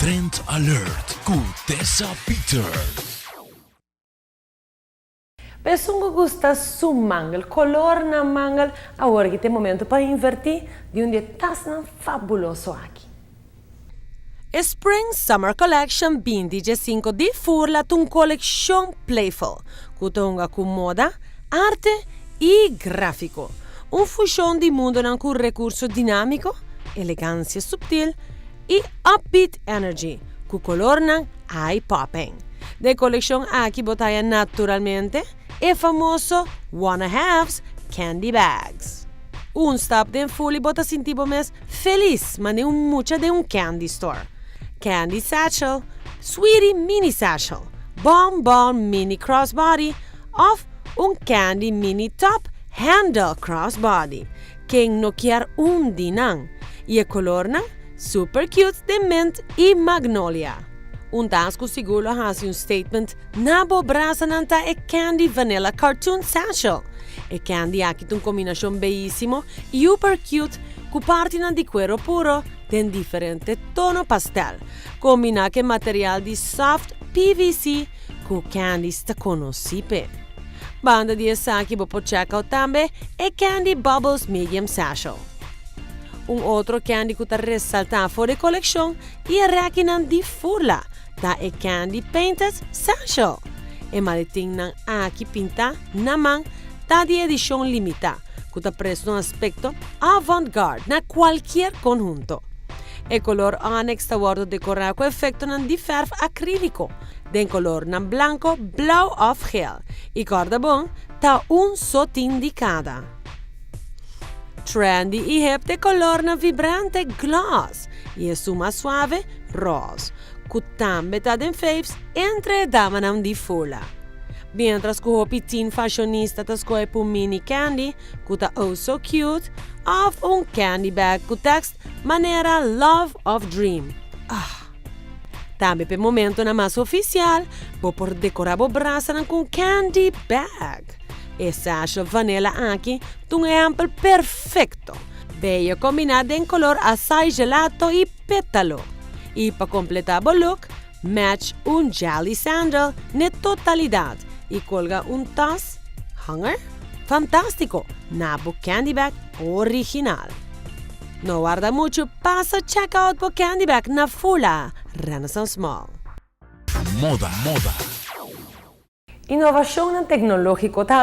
Trend Alert ku Tessa Peters. Pa esun ku gusta su mangel, kolornan mangel, awor aki ta e momento pa invertí di un di e tasnan fabuloso aki. E Spring Summer Collection 2015 di Furla ta un kolekshon playful ku ta hunga ku moda, arte i gráfiko. Un fushon di mundonan ku rekurso dinámiko, elegansia subtil i upbeat energy ku kolornan eye-popping. Den e kolekshon aki bo ta haya naturalmente e famoso Wanna Haves candy bags. Un stap den Furla i bo ta sinti bo mes felis manera un mucha den un candy store. Candy satchel, sweetie mini satchel, bon bon mini crossbody òf un candy mini top handle crossbody. Ken no kier un di nan? I e kolornan? Super cute den mint i magnolia. Un tas ku sigur lo hasi un statement na bo brasanan ta e Candy Vanilla Cartoon Satchel. E candy aki ta un kombinashon beyísimo i super cute ku partinan di kuero puro den diferente tono pastel, kombiná ku e material di soft PVC ku Candies ta konosí p'e. Banda di esaki bo por check out tambe e Candy Bubbles Medium Satchel. Un otro candy ku ta resaltá for di e kolekshon i e rèkinan di Furla ta e Candy Painted Satchel. E maletinnan aki pintá na man ta di edishon limitá ku ta presta un aspekto avant-garde na kualkier konhunto. E kolor onyx ta wòrdu dekorá ku efektonan di fèrf akríliko den kolornan blanko, blou òf gel i kòrda bon, ta un so tin di kada. Trendy i hip t'e kolornan vibrante gloss i esun mas suave ros, ku tambe ta den faves entre e damanan di Furla. Mientras ku hopi teen fashionista ta skohe pa un mini candy ku ta oh so cute òf un candy bag ku tekst manera love òf dream. Ah! Tambe pa e momentonan mas ofisial bo por dekorá bo brasanan ku un candy bag. E satchel vanilla aki ta un ehèmpel perfekto, bello kombiná den kolor asai gelato i pétalo. I pa kompletá bo look, match un jelly sandal n'e totalidat i kolga un tas, hanger, fantástiko na bo candy bag original. No warda muchu, pasa check out bo candy bag na Furla Renaissance Mall. Moda, moda. Inovashonnan teknológiko ta.